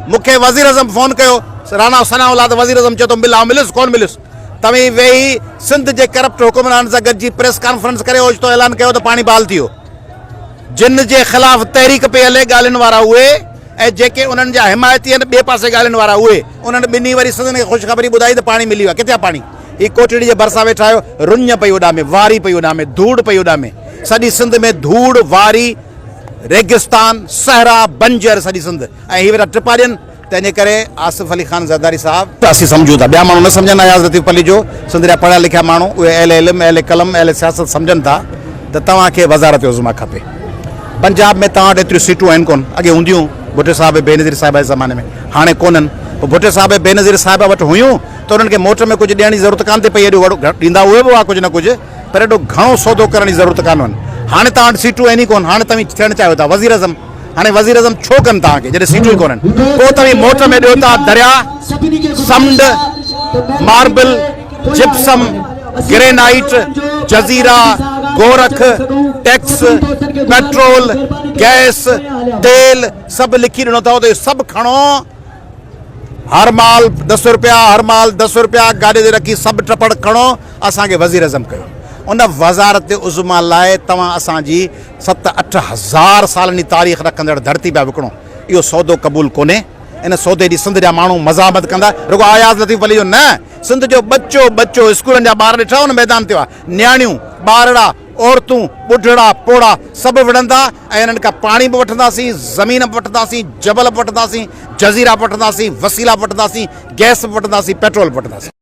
مون کي وزيراعظم فون ڪيو، راڻا ثناء الله ته وزيراعظم چئي ٿو مل، آئون مليس ڪونه مليس. توهين ويهي سنڌ جي ڪرپٽ حڪمرانن سان گڏجي پريس ڪانفرنس ڪري اوچتو اعلان ڪيو ته پاڻي بحال ٿي ويو. جن جي خلاف تحريڪ پئي هلي ڳالهين وارا اهي ۽ جيڪي انهن جا حمايتي آهن ٻئي پاسي ڳالهين وارا اهي. انهن ٻنهي وري سنڌين کي خوشخبري ٻڌائي ته پاڻي ملي ويو آهي. ڪٿي آهي پاڻي؟ هي ڪوٽڙي جي ڀرسان ويٺا آهيو، رڃ پئي اڏامي، واري پئي اڏامي، ڌوڙ پئي اڏامي. سڄي سنڌ ۾ ڌوڙ، واري، ريگستان، صحرا، بنجر سڄي سنڌ ۽ هي ويٺا ٽپا ڏين. تنهن جي ڪري آصف علي خان زرداري صاحب! اسين سمجهون ٿا، ٻيا ماڻهو نه سمجهن اياز لطيف پليجو، سنڌ جا پڙهيا لکيا ماڻهو، اهي اهل علم، اهل قلم، اهل سياست سمجهن ٿا ته توهان کي وزارت عظميٰ کپي. پنجاب ۾ توهان وٽ ايتريون سيٽون آهن ڪونه، اڳي هونديون ڀٽي صاحب ۽ بينظير صاحبه جي زماني ۾ هاڻي ڪونهن. پوء ڀٽي صاحب ۽ بينظير صاحبه وٽ هيون ته انهن کي موٽ ۾ ڪجهه ڏيڻ جي ضرورت ڪانه ٿي پئي، ايڏو وڏو ڏيندا اهي به هئا ڪجهه نه ڪجهه پر ايڏو گهڻو سودو ڪرڻ جي ضرورت ڪانه هئن. هاڻي توهان وٽ سيٽون آهن ئي ڪونه، هاڻي توهين ٿيڻ چاهيو ٿا وزيراعظم. هاڻي وزيراعظم ڇو ڪن توهان کي جڏهن سيٽون ئي ڪونهن پوء توهين موٽ ۾ ڏيو ٿا درياء، سمنڊ، ماربل، جپسم، گرينائيٽ، جزيرا، گورک، ٽيڪس، پيٽرول، گئس، تيل سڀ لکي ڏنو اٿئو ته اهو سڀ کڻو هر مال دس روپيا هر مال دس روپيا گاڏي تي رکي سڀ ٽپڙ کڻو اسان کي وزيراعظم ڪيو ان وزارت عظميٰ لاء توهان اسان جي ست اٺ هزار سالن جي تاريخ رکندڙ ڌرتي پيا وڪڻو، اهو سودو قبول ڪونهي، ان سودي جي سنڌ جا ماڻهو مزاحمت ڪندا، رڳو اياز لطيف پليجو نه، سنڌ جو ٻچو ٻچو اسڪولن جا ٻار ڏٺا ان ميدان تي هئا، نياڻيون، ٻارڙا، عورتون، ٻڍڙا، پوڙها سڀ وڙهندا ۽ انهن کان پاڻي به وٺنداسين، زمين به وٺنداسين، جبل به وٺنداسين، جزيرا به وٺنداسين، وسيلا به وٺنداسين، گئس به وٺنداسين، پيٽرول به وٺنداسين.